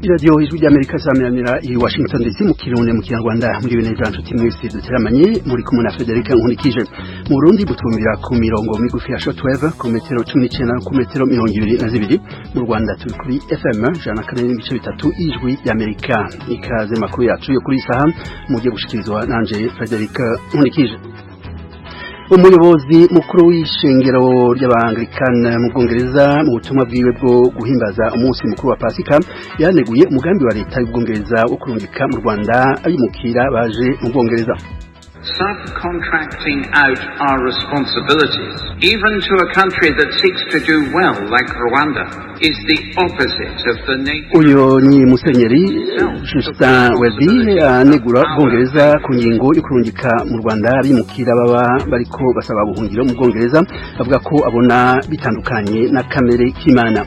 Iradiyo Ijwi ry'Amerika samiranira i Washington DC mu Kirundi, mu Kinyarwanda. Muri bene nshuti mwese duteramanye, muri kumwe na Frederica Nkunikije. Mu Burundi butumvira ku mirongo migufi ya shortwave ku metero 19, ku metero 22. Mu Rwanda turi kuri FM 104.3 Ijwi ry'Amerika. Ikaze makuru yacu yo kuri isaha mugiye gushikirizwa nanje Frederica Nkunikije. Umuyobozi mukuru w'ishengero ry'Abangilikani mu Bwongereza, mu butumwa bwiwe bwo guhimbaza umunsi mukuru wa Pasika, yaneguye umugambi wa leta y'Ubwongereza wo kurungika mu Rwanda abimukira baje mu Bwongereza. Subcontracting out our responsibilities, even to a country that seeks to do well like Rwanda, is the opposite of the nature. Uyu ni Musenyeri Justin Welby anegura Ubwongereza ku ngingo yo kurungika mu Rwanda abimukira baba bariko basaba ubuhungiro mu Bwongereza, avuga ko abona bitandukanye na kamere k'Imana.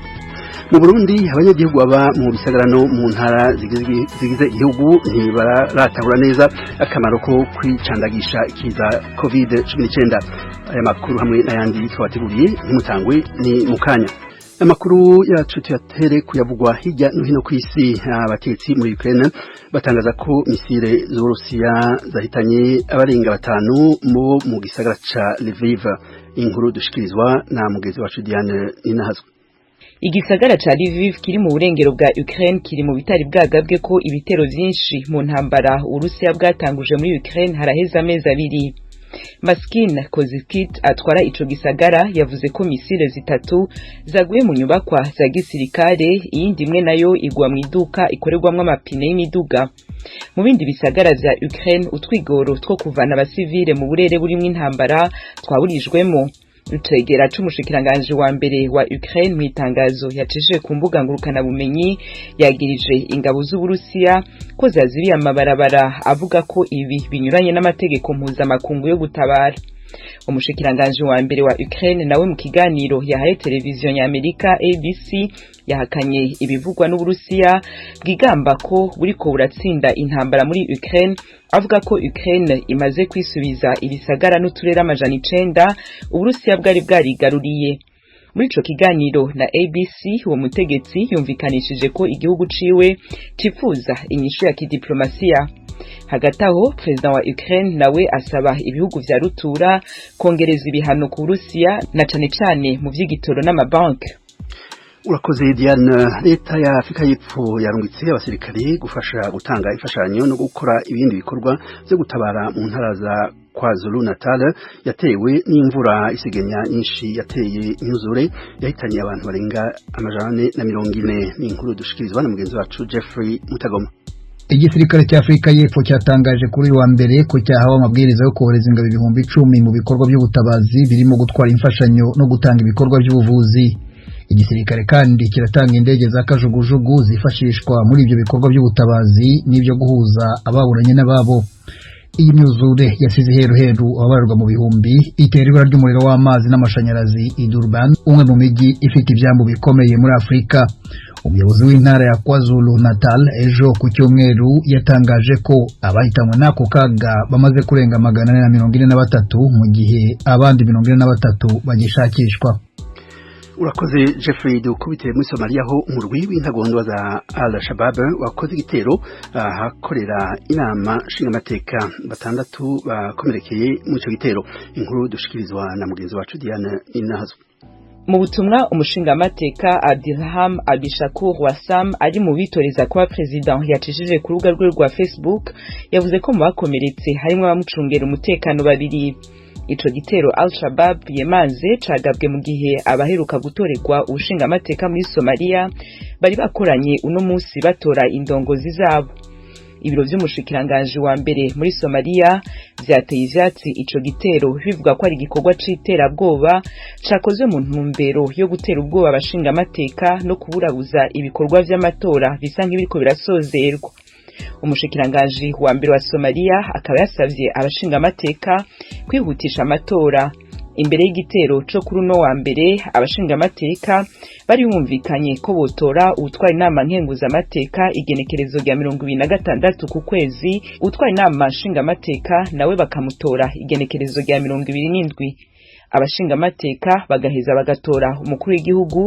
Mu Burundi, abanyagihugu baba mu bisagara no mu ntara zigize igihugu ntibaratahura neza akamaro ko kwicandagisha ikiza COVID 19. Aya makuru hamwe n'ayandi twabateguriye ntimutangwe, ni mukanya. Amakuru yacu tuyatere kuyavugwa hirya no hino kw'isi. Abatetsi muri Ukraine batangaza ko misile z'Uburusiya zahitanye abarenga batanu mu gisagara ca Lviv. Inkuru dushikirizwa na mugenzi wacu Diane Ninahazwa. Igisagara ca Lviv kiri mu burengero bwa Ukraine kiri mu bitari bwagabwe ko ibitero vyinshi mu ntambara Uburusiya bwatanguje muri Ukraine haraheze amezi 2. Maskin Kozikit atwara ico gisagara yavuze ko misile zitatu zaguye mu nyubakwa za gisirikare, iyindi imwe nayo igwa mu iduka ikorerwamwo amapine y'imiduga. Mu bindi bisagara vya Ukraine, utwigoro two kuvana abasivile mu burere burimwo intambara twaburijwemo. Icegera c'umushikiranganji wa mbere wa Ukraine, mw'itangazo yacishije ku mbuga ngurukanabumenyi, yagirije ingabo z'Uburusiya ko zazibiye amabarabara, avuga ko ibi binyuranye n'amategeko mpuzamakungu yo gutabara. Umushikiranganji wa mbere wa Ukraine nawe, mu kiganiro yahaye televiziyo y'Amerika ABC, yahakanye ibivugwa n'Uburusiya bwigamba ko buriko buratsinda intambara muri Ukraine, avuga ko Ukraine imaze kwisubiza ibisagara n'uturere 900 Uburusiya bwari bwarigaruriye. Muri ico kiganiro na ABC, uwo mutegetsi yumvikanishije ko igihugu ciwe cipfuza inyishu ya kidiplomasiya. Hagati aho, perezida wa Ukraine nawe asaba ibihugu vya rutura kongereza ibihano ku Burusiya, na cane cane mu vy'igitoro n'amabanki. Urakoze, Diane. Leta ya Afrika y'Epfo yarungitse abasirikare gufasha gutanga imfashanyo no gukora ibindi bikorwa vyo gutabara mu ntara za KwaZulu Natal yatewe n'imvura isigenya nyinshi yateye imyuzure yahitanye abantu barenga 440. Ni inkuru dushikirizwa na mugenzi wacu Jeffrey Mutagoma. Igisirikare cya Afurika y'Epfo cyatangaje kuri uyu wa mbere ko cyahawe amabwiriza yo kohereza ingabo 10,000 mu bikorwa by'ubutabazi, birimo gutwara imfashanyo no gutanga ibikorwa by'ubuvuzi. Igisirikare kandi kiratanga indege za kajugujugu zifashishwa muri ibyo bikorwa by'ubutabazi n'ibyo guhuza ababuranye n'ababo. Iyi myuzure yasize iheruheru ababarwa mu bihumbi, itera ibura ry'umuriro w'amazi n'amashanyarazi i Durban, umwe mu mijyi ifite ibyambu bikomeye muri Afurika. Umuyobozi w'intara ya KwaZulu Natal ejo ku cyumweru yatangaje ko abahitanywe n'ako kaga bamaze kurenga 443, mu gihe abandi 43 bagishakishwa. Urakoze, Jeffrey. Dukubite muri Somalia, aho umurwi w'intagondwa za Al Shabab wakoze igitero ahakorera inama nshingamateka, batandatu bakomerekeye muri ico gitero. Inkuru dushikirizwa na mugenzi wacu Diane Inazo. Mu butumwa umushingamateka Abdiraham Abdishakur Wasam, ari mu bitoreza kuba president, yacishije ku rubuga rwe rwa Facebook, yavuze ko mu bakomeretse harimwo abamucungera umutekano babiri. Ico gitero Al-Shabab yemanze cagabwe mu gihe abaheruka gutorerwa ubushingamateka muri Somalia bari bakoranye uno musi batora indongozi zabo. Ibiro vy'umushikiranganji wa mbere muri Somalia vyateye ivyatsi ico gitero, bivuga ko ari igikorwa c'iterabwoba cakozwe mu ntumbero yo gutera ubwoba abashingamateka no kuburabuza ibikorwa vy'amatora bisa nk'ibiriko birasozerwa. Umushikiranganji wa mbere wa Somalia akaba yasavye abashingamateka kwihutisha amatora. Imbere y'igitero co kuri uno wa mbere, abashingamateka bari bumvikanye ko botora uwutwara inama nkenguzamateka igenekerezo rya 26 ku kwezi, uwutwara inama nshingamateka nawe bakamutora igenekerezo rya 27. Abashingamateka bagaheza bagatora umukuru w'igihugu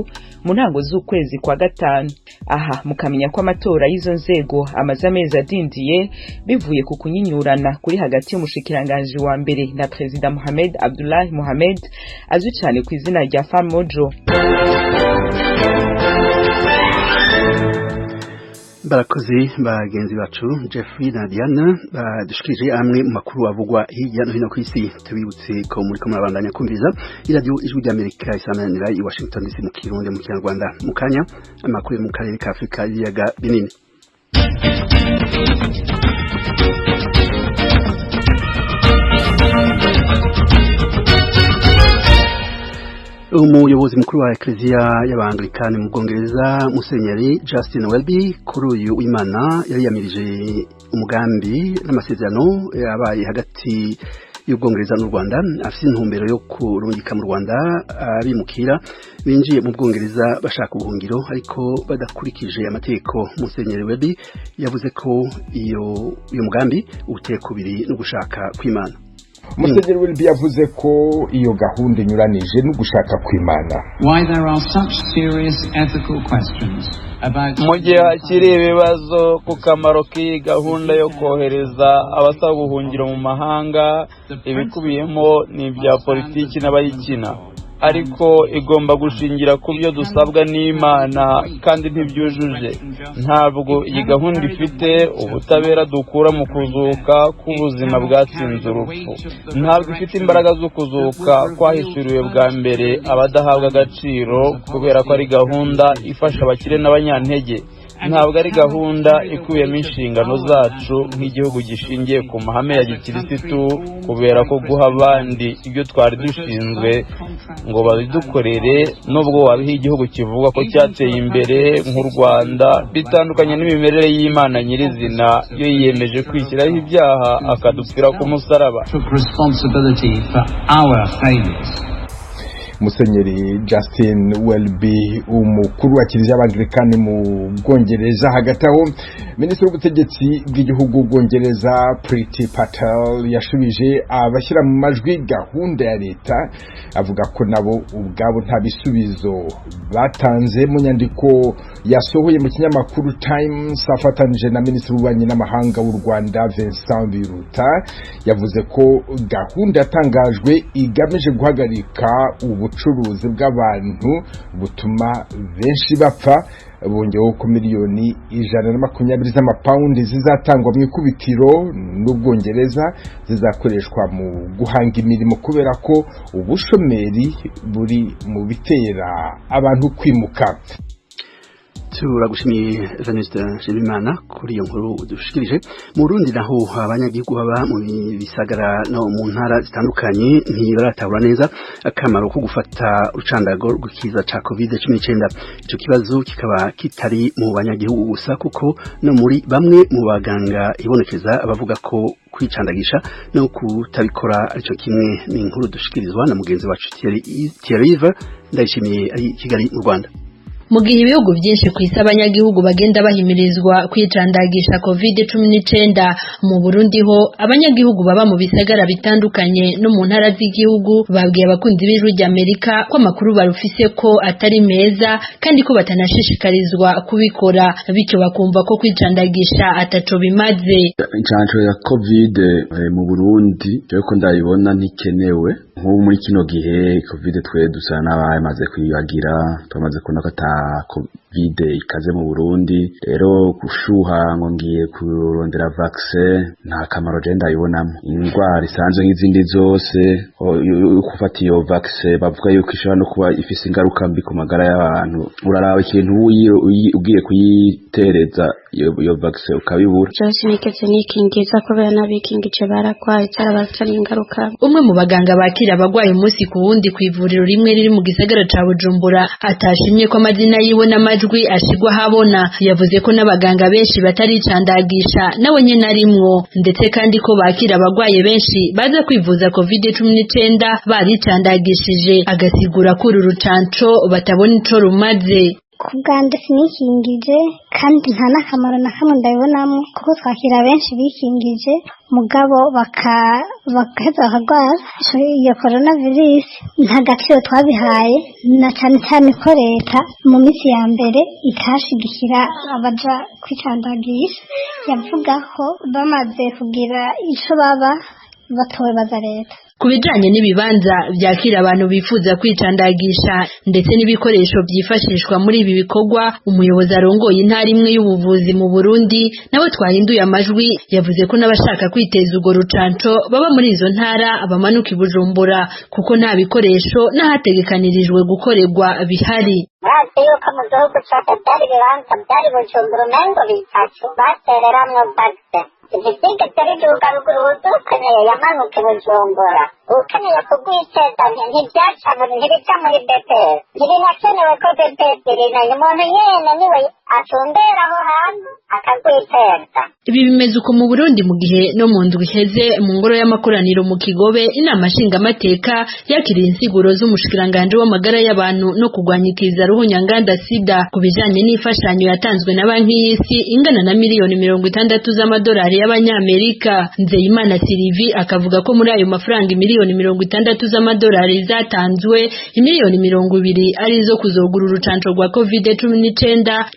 mu ntango z'ukwezi kwa gatanu. Aha mukamenya ko amatora y'izo nzego amaze amezi adindiye bivuye ku kunyinyurana kuri hagati y'umushikiranganji wa mbere na Perezida Mohamed Abdullahi Mohamed, azwi cyane ku izina rya Farmojo. Barakoze bagenzi bacu Jeffrey na Diana badushikirije amwe mu makuru avugwa hirya no hino ku isi. Tubibutse ko muri ko murabandanya kumviriza iradiyo Ijwi ry'Amerika isamanira i Washington DC mu Kirundi mu Kinyarwanda. Mu kanya, amakuru mu karere ka Afurika y'ibiyaga binini. Umuyobozi mukuru wa Eklezia y'Abangilikani mu Bwongereza, Musenyeri Justin Welby, kuri uyu w'Imana yariyamirije umugambi n'amasezerano yabaye hagati y'Ubwongereza n'u Rwanda afite intumbero yo kurungika mu Rwanda abimukira binjiye mu Bwongereza bashaka ubuhungiro ariko badakurikije amategeko. Musenyeri Welby yavuze ko iyo uyu mugambi uteye kubiri no gushaka kw'Imana. Musenyeri Welby yavuze ko iyo gahunda inyuranije no gushaka kw'Imana. Why there are such serious ethical questions about Mu gihe hakiri ibibazo ku kamaro k'iyi gahunda yo kohereza abasaba ubuhungiro mu mahanga, ibikubiyemo ni ibya politiki n'abayikina, ariko igomba gushingira ku byo dusabwa n'Imana, kandi ntibyujuje. Ntabwo iyi gahunda ifite ubutabera dukura mu kuzuka k'ubuzima bwatsinze urupfu. Ntabwo ifite imbaraga zo kuzuka kwahishuriwe bwa mbere abadahabwa agaciro, kubera ko ari gahunda ifasha abakire n'abanyantege. Ntabwo ari gahunda ikubiyemo inshingano zacu nk'igihugu gishingiye ku mahame ya gikirisitu, kubera ko guha abandi ibyo twari dushinzwe ngo babidukorere, nubwo wabiha igihugu kivuga ko cyateye imbere nk'u Rwanda, bitandukanye n'imimerere y'Imana nyirizina yo yiyemeje kwishyiraho ibyaha akadupfira ku musaraba. took responsibility for our failures. Musenyeri Justin Welby, umukuru wa Kiliziya y'Abangilikani mu Bwongereza. Hagati aho, Minisitiri w'ubutegetsi bw'igihugu Bwongereza, Priti Patel, yashubije abashyira mu majwi gahunda ya leta, avuga ko nabo ubwabo nta bisubizo batanze. Mu nyandiko yasohoye mu kinyamakuru Times afatanije na Minisitiri w'ububanyi n'amahanga w'u Rwanda, Vincent Biruta, yavuze ko gahunda yatangajwe igamije guhagarika ubucuruzi bw'abantu butuma benshi bapfa. Bongeyeho ko miliyoni 120 z'amapawundi zizatangwa mu ikubitiro n'Ubwongereza zizakoreshwa mu guhanga imirimo, kubera ko ubushomeri buri mu bitera abantu kwimuka. Turagushimiye, Venuste Nshimimana, kuri iyo nkuru dushikirije. Mu Burundi naho, abanyagihugu baba mu bisagara no mu ntara zitandukanye ntibaratahura neza akamaro ko gufata urucandago rw'ikiza ca Covid-19. Ico kibazo kikaba kitari mu banyagihugu gusa, kuko no muri bamwe mu baganga ibonekeza abavuga ko kwicandagisha no kutabikora arico kimwe. Ni inkuru dushikirizwa na mugenzi wacu Thierry Ndayishimiye ari Kigali mu Rwanda. Mu gihe ibihugu byinshi ku isi abanyagihugu bagenda bahimirizwa kwicandagisha Covid-19, mu Burundi ho abanyagihugu baba mu bisagara bitandukanye no mu ntara z'igihugu babwiye abakunzi b'Ijwi ry'Amerika ko amakuru barufise ko atari meza, kandi ko batanashishikarizwa kubikora, bityo bakumva ko kwicandagisha ataco bimaze. Incanco ya Covid mu Burundi, jewe ko ndayibona, ntikenewe. Nk'ubu muri kino gihe Covid twe dusa n'abamaze kwibagira, tumaze kubona ko ata Covid ikaze mu Burundi. Rero gushuha ngo ngiye kurondera vaccin nta kamaro je ndayibonamo. Indwara isanzwe nk'izindi zose. Gufata iyo vaccin bavuga yuko ishobora no kuba ifise ingaruka mbi ku magara y'abantu. Uraraba ikintu ugiye kuyitereza iyo vaccin ukabibura. Jewe sinigeze nikingiza kubera n'abikingije baragwaye, zarabazaniye ingaruka. Umwe mu baganga bakira abagwayi umunsi ku wundi ku ivuriro rimwe riri mu gisagara ca Bujumbura, atashimye ko amazina yiwe n'amajwi ashigwa habona, yavuze ko n'abaganga benshi bataricandagisha, nawe nyene arimwo, ndetse kandi ko bakira abagwayi benshi baza kwivuza Covid-19 baricandagishije, agasigura ko uru rucanco batabona ico rumaze. Ku bwanje sinikingije, kandi nta n'akamaro na kamwe ndabibonamo, kuko twakira benshi bikingije mugabo bagaheza bakagwara iyo coronavirus. Nta gaciro twabihaye, na cane cane ko leta mu minsi ya mbere itashigikira abaja kwicandagisha, yavuga ko bamaze kugira ico baba batobaza leta. Ku bijanye n'ibibanza vyakira abantu bifuza kwicandagisha ndetse n'ibikoresho vyifashishwa muri ibi bikorwa, umuyobozi arongoye intara imwe y'ubuvuzi mu Burundi, nawe twahinduye amajwi, yavuze ko n'abashaka kwiteza urwo rucanco baba muri izo ntara bamanuka i Bujumbura, kuko nta bikoresho n'ahategekanirijwe gukorerwa bihari. Murazi yuko mu gihugu cose vyari ibibanza vyari Bujumbura umengo bitatu batereramwo vaccin, ntivyigeze biduga ruguru. Uwukeneye yamanuka i Bujumbura, ukeneye kugwiteza ntivyaca ntibica muri BPR, ntibinakenewe ko BPR ibimenya, umuntu nyene niwe atumbera aho hantu akagwiteza. Ibi bimeze uko mu Burundi mu gihe no mu ndwi iheze mu ngoro y'amakoraniro mu Kigobe inama nshingamateka yakiriye insiguro z'umushikiranganji w'amagara y'abantu no kurwanya ikiza ruhunyanganda sida ku bijanye n'imfashanyo yatanzwe na Banki y'Isi ingana na miliyoni 60 z'amadolari y'abanyamerika. Nzeyimana Sylvie akavuga ko muri ayo mafaranga miliyoni 60 z'amadolari zatanzwe, imiliyoni 20 ari izo kuzogura urucanco rwa COVID-19,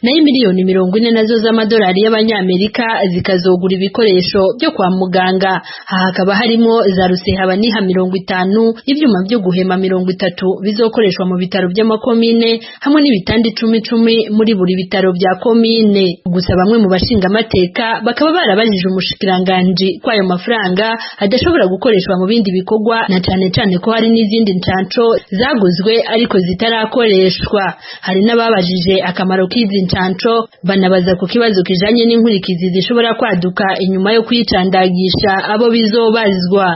nayo miliyoni 40 nazo z'amadolari y'abanyamerika zikazogura ibikoresho byo kwa muganga. Aha hakaba harimo za rusehabaniha 50, ivyuma byo guhema 30 bizokoreshwa mu bitaro by'amakomine, hamwe n'ibitanda icumi icumi muri buri bitaro bya komine. Gusa bamwe mu bashingamateka bakaba barabajije umushikiranganji ko ayo mafaranga adashobora gukoreshwa mu bindi bikorwa, na cane cane ko hari n'izindi ncanco zaguzwe ariko zitarakoreshwa. Hari n'ababajije akamaro k'izi ncanco, banabaza ku kibazo kijanye n'inkurikizi zishobora kwaduka inyuma yo kwicandagisha, abo bizobazwa.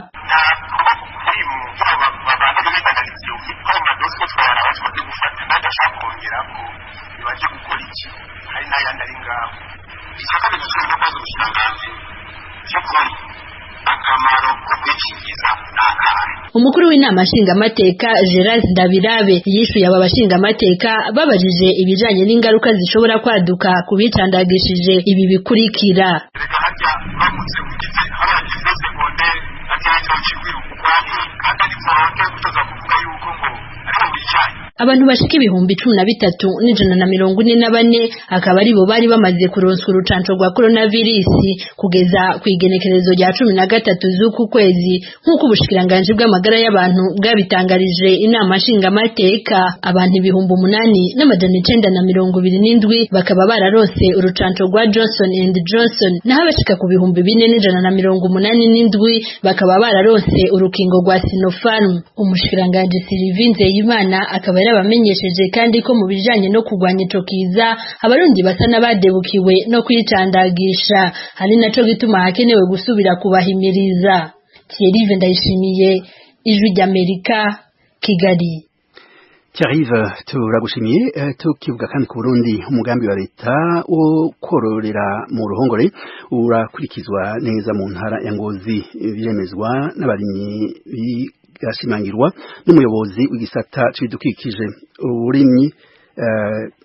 Umukuru w'inama nshingamateka Gerard Ndabirabe yishuye aba bashingamateka babajije ibijanye n'ingaruka zishobora kwaduka ku bicandagishije ibi bikurikira: Abantu bashika 13,144 akaba aribo bari bamaze kuronswa urucanco rwa coronavirus kugeza ku igenekerezo rya 13 z'uku kwezi, nk'uko ubushikiranganji bw'amagara y'abantu bwabitangarije inama nshingamateka. Abantu 8,927 bakaba bararose urucanco rwa Johnson and Johnson, naho abashika ku 4,187 bakaba bararose urukingo rwa Sinopharm. Umushikiranganji Sylvie Nzeyimana akaba yarabamenyesheje kandi ko mu bijanye no kurwanya ico kiza abarundi basa n'abadebukiwe no kwicandagisha, ari naco gituma hakenewe gusubira kubahimiriza. Thierry Ndayishimiye, Ijwi ry'Amerika, Kigali. Thierry, turagushimiye. Tukivuga kandi ku Burundi, umugambi wa leta wo kororera mu ruhongore urakurikizwa neza mu ntara ya Ngozi, biremezwa n'abarimyi, bigashimangirwa n'umuyobozi w'igisata c'ibidukikije uburimyi.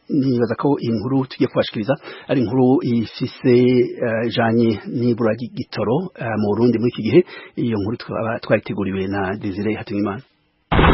Nibaza ko inkuru tugiye kubashikiriza ari inkuru ifise ijanye n'ibura ry'igitoro mu Burundi muri iki gihe. Iyo nkuru twayiteguriwe na Desire Hatungimana.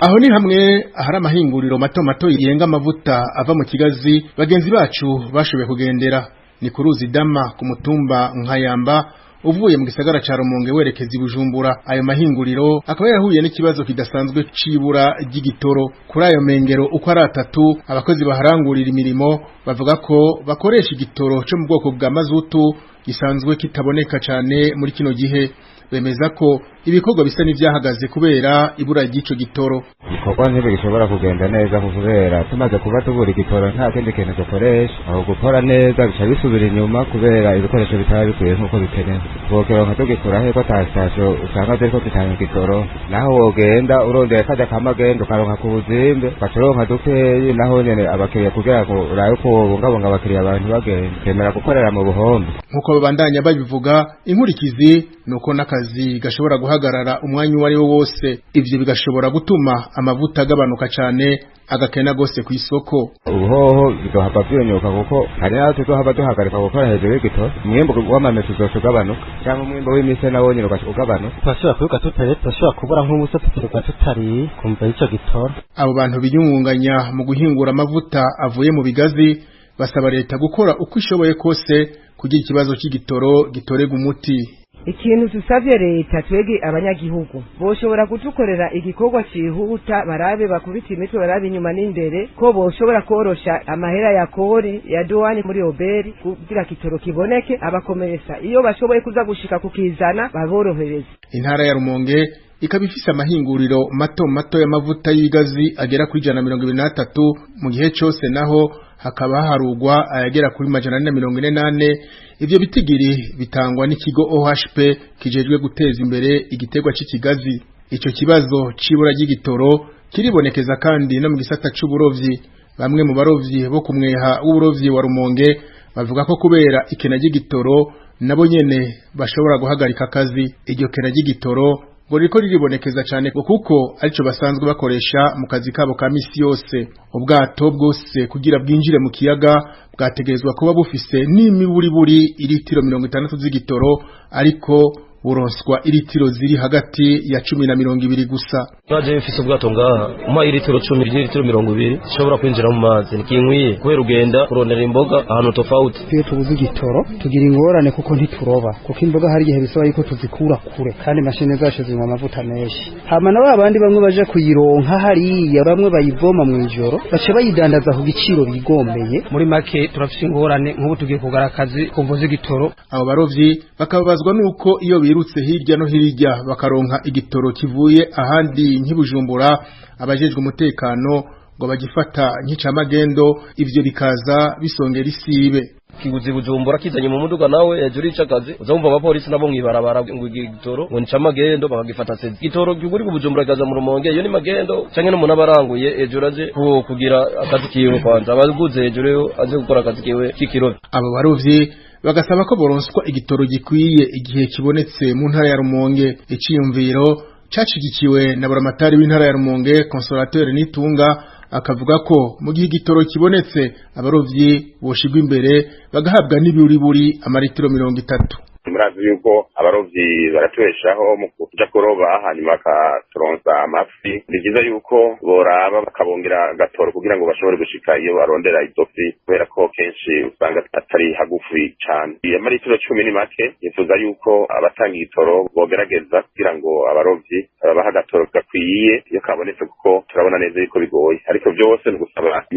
Aho ni hamwe ahari amahinguriro mato mato yenga amavuta ava mu kigazi bagenzi bacu bashoboye kugendera. Ni ku ruzi Dama, ku mutumba Nkayamba, uvuye mu gisagara ca Rumonge werekeza i Bujumbura. Ayo mahinguriro akaba yarahuye n'ikibazo kidasanzwe c'ibura ry'igitoro kuri ayo mengero uko ari atatu. Abakozi baharangurira imirimo bavuga ko bakoresha igitoro co mu bwoko bwa mazutu gisanzwe kitaboneka cane muri kino gihe. Bemeza ko ibikorwa bisa n'ivyahagaze kubera ibura ry'ico gitoro. Ibikorwa ntibishobora kugenda neza kubera tumaze kuba tubura igitoro, nta kindi kintu dukoresha. Aho gukora neza bica bisubira inyuma kubera ibikoresho bitaba bikwiye nk'uko bikenewe. Twokironka tugikura he ko ata sitasiyo usanga ziriko zitanga igitoro? Naho wogenda urondeye karya kamagenda ukaronka ku buzimbe, ugaca uronka dukeyi, naho nyene abakiriya kugira ngo urabe ko wobungabunga abakiriya, abantu bagenda kemera gukorera mu buhombe. Nk'uko babandanya babivuga, inkurikizi nuko n'akazi gashobora guhagarara. guhagarara umwanya uwo ari wo wose. Ivyo bigashobora gutuma amavuta agabanuka cane, agakena gose kw'isoko. Ubuhoho bizohava vyonyoka, kuko hari n'aho tuzohava duhagarika gukora hejuru y'igitoro. Umwimbu w'amamesa uzoca ugabanuka, cyangwa umwimbu w'imise nawo nyene ugaca ugabanuka. Turashobora kwiruka tutariye, turashobora kubura nk'ubusa, tukiruka tutariye kumva ico gitoro. Abo bantu biyungunganya mu guhingura amavuta avuye mu bigazi basaba leta gukora uko ishoboye kose kugira ikibazo c'igitoro gitorega umuti. Ikintu tusavye leta, twege abanyagihugu, boshobora kudukorera igikorwa cihuta, barabe bakubita imitwe, barabe inyuma n'imbere ko boshobora korosha amahera ya kori ya duwani muri oberi kugira kitoro kiboneke. Abakomeresa iyo bashoboye kuza gushika kukizana baborohereze. Intara ya Rumonge ikaba ifise amahinguriro mato mato y'amavuta y'ibigazi agera kuri 123 mu gihe cose, naho hakaba harugwa ayagera kuri 444. Ivyo bitigiri bitangwa n'ikigo OHP kijejwe guteza imbere igiterwa c'ikigazi. Ico kibazo c'ibura ry'igitoro kiribonekeza kandi no mu gisata c'uburovyi. Bamwe mu barovyi bo kumweha w'uburovyi wa Rumonge bavuga ko kubera ikena ry'igitoro nabo nyene bashobora guhagarika akazi. Iryo kena ry'igitoro ngo ririko riribonekeza cane kuko arico basanzwe bakoresha mu kazi kabo ka misi yose. Ubwato bwose kugira bwinjire mu kiyaga bwategerezwa kuba bufise n'imiburiburi iritiro 60 z'igitoro, ariko buronswa iritiro ziri hagati ya 10 na 20 gusa. Baje mfise ubwato ngaha, umpa iritiro 10 n'iritiro 20 zishobora kwinjira mu mazi ntikinkwiye, kubera ugenda kurondera imboga ahantu tofauti. Iyo tubuze igitoro tugira ingorane kuko ntituroba, kuko imboga hari igihe bisaba yuko tuzikura kure, kandi mashine zacu zinywa amavuta menshi. Hama na babandi bamwe baje kuyironka hariya, bamwe bayivoma mu ijoro bace bayidandaza ku giciro bigombeye. Muri make turafise ingorane, nk'ubu tugiye kugara akazi kumvo z'igitoro. Abo barovyi bakababazwa nuko iyo birutse hirya no hirya bakaronka igitoro kivuye ahandi nk'ibujumbura, abajejwe umutekano ngo bagifata nk'icamagendo, ivyo bikaza bisongera isibe. Kiguzi Bujumbura kizanye mu muduga nawe hejuru y'icakazi, uzumva abapolisi nabo mwibarabara ngo igitoro ngo nicamagendo, bakagifata sezi. Igitoro kiguri ku Bujumbura kaza mu Rumonge, iyo ni magendo, canke n'umuntu abaranguye hejuru aje kugira akazi kiwe kwanza, abaguze hejuru aje gukora akazi kiwe k'ikirovyi. Abo barovyi bagasaba ko boronswa igitoro gikwiye igihe kibonetse mu ntara ya Rumonge. Iciyumviro cacigikiwe na buramatari w'intara ya Rumonge, Consolateur Nitunga, akavuga ko mu gihe igitoro kibonetse abarovyi boshigwa imbere bagahabwa n'iburiburi amaritiro 30. Murazi yuko abarovyi baratubeshaho mu kuja kuroba, hanyuma bakaturonsa amafi. Ni vyiza yuko boraba bakabongera agatoro kugira ngo bashobore gushika iyo barondera izo fi, kubera ko kenshi usanga atari hagufi cane. Amaritiro 10 ni make. Nifuza yuko abatanga igitoro bogerageza kugira ngo abarovyi babahe agatoro gakwiye iyo kabonetse, kuko turabona neza yuko bigoye, ariko vyose ni ugusaba.